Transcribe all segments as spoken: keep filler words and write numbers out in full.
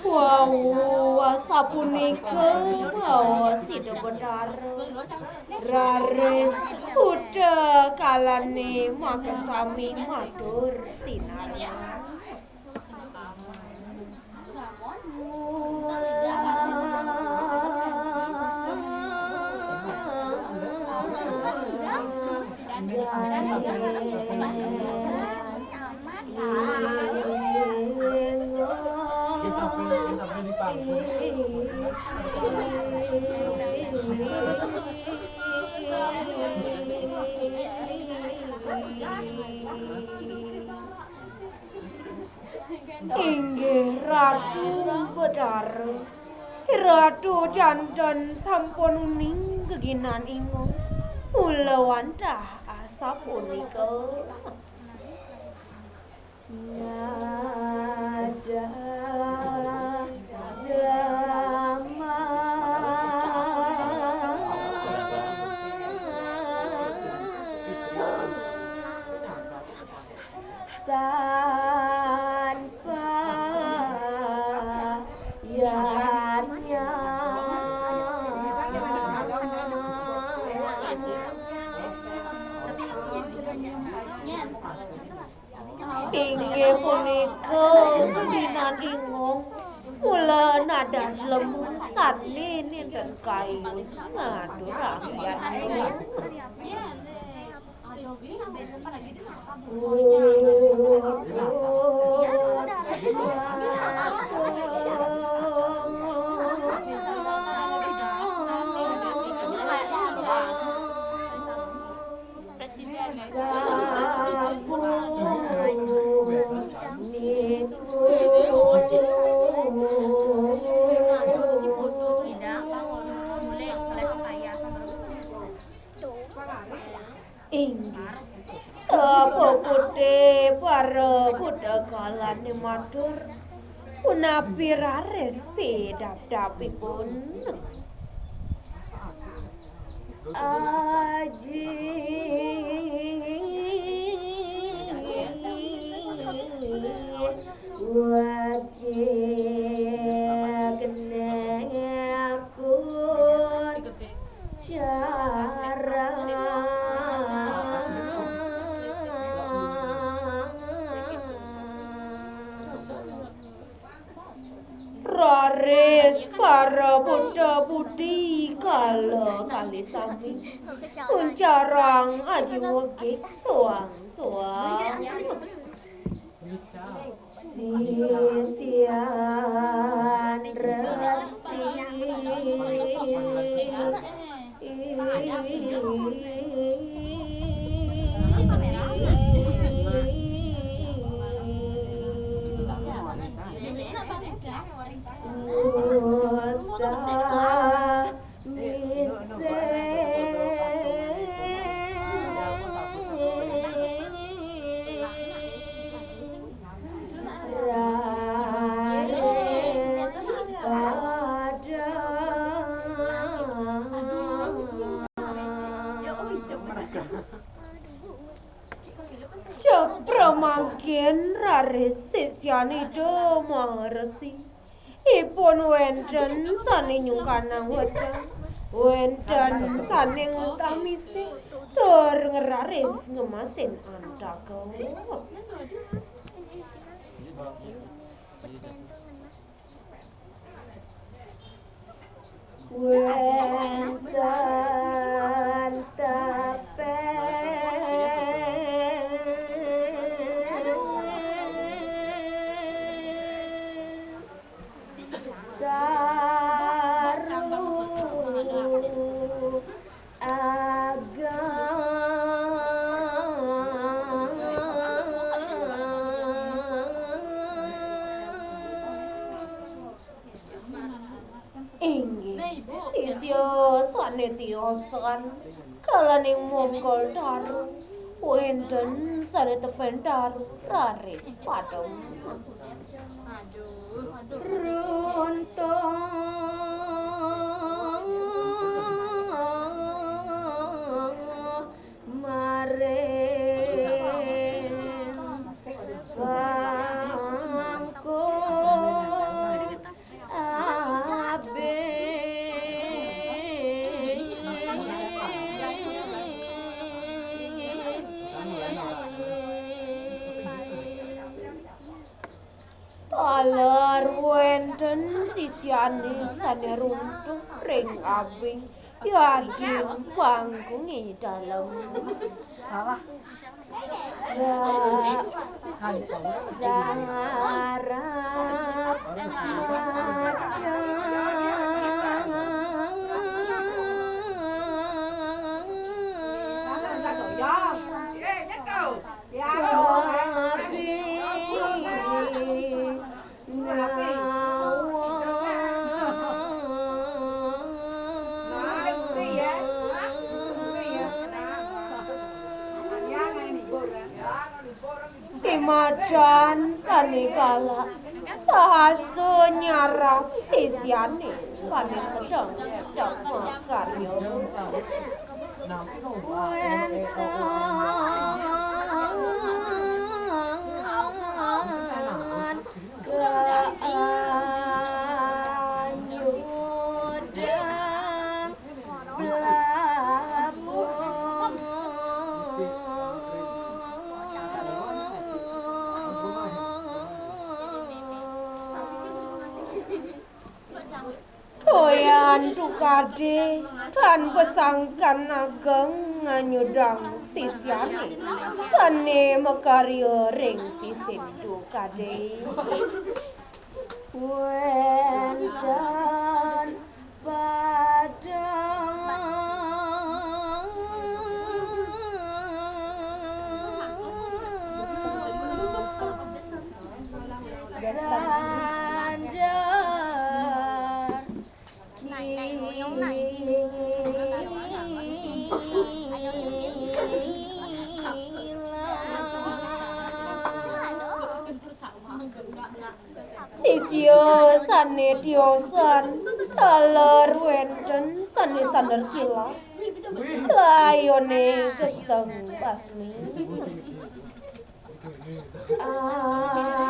Wau, sapunika baos Ida Betara. Raris Buta Kalané makasami matur sinareng. Inggih Ratu Betara. Ratu janten sampun uning geginan ingung. Mula wantah asapunika. Nadah damai tanpa yadnya. Inggih punika, Dinan Ingung. Mula nadah jelema sané nénten kayun ngaturang yadnya. Inggih, sapuputé para buta kalané matur, punapi raris pidabdabipun. Aji wajib kenekun cara. Raris para buta budi kala kalih sami. Uncarang aji wegik soang-soang. Sisian resi. Cakra mangkin raris sisyan Ida Maharesi. Ipun wénten sané nyungkanang weteng, wénten sané ngutami sih, tur ngeraris ngemasin antaka. Wénten tapék. Karu ageng. tiosan kalaning monggol taru, wénten sané tepén taru raris padem. Runtuh maring bangku abing. Taler wénten sisyané sané runtuh ring abing, yadin bangkung ing dalem. Salah. Sa-, sarat macam. Tapi Pimadan sané galak sahasa nyarap sisyané sané sedeng makarya. Wénten kaanyudang belabung. Toyan tukadé tan pasangkan ageng nganyudang sisyané sané makarya ring sisin tukadé. Wénten padang sandar. Sisya sané tiosan taler wénten sané sandar kilat, layoné geseng basmi.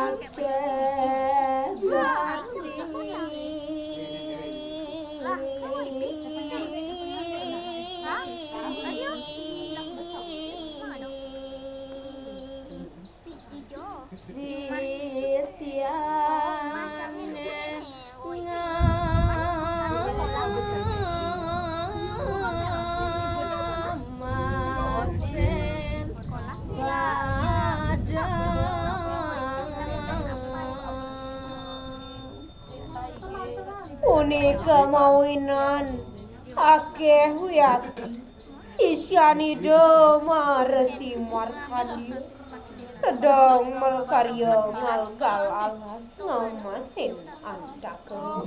Akéh bakti. Sisyané ngamasin padang. Punika mawinan akéh wiakti sisyan Ida Maharahi Markanda sedeng makarya ngalgal alas ngamasin andaka.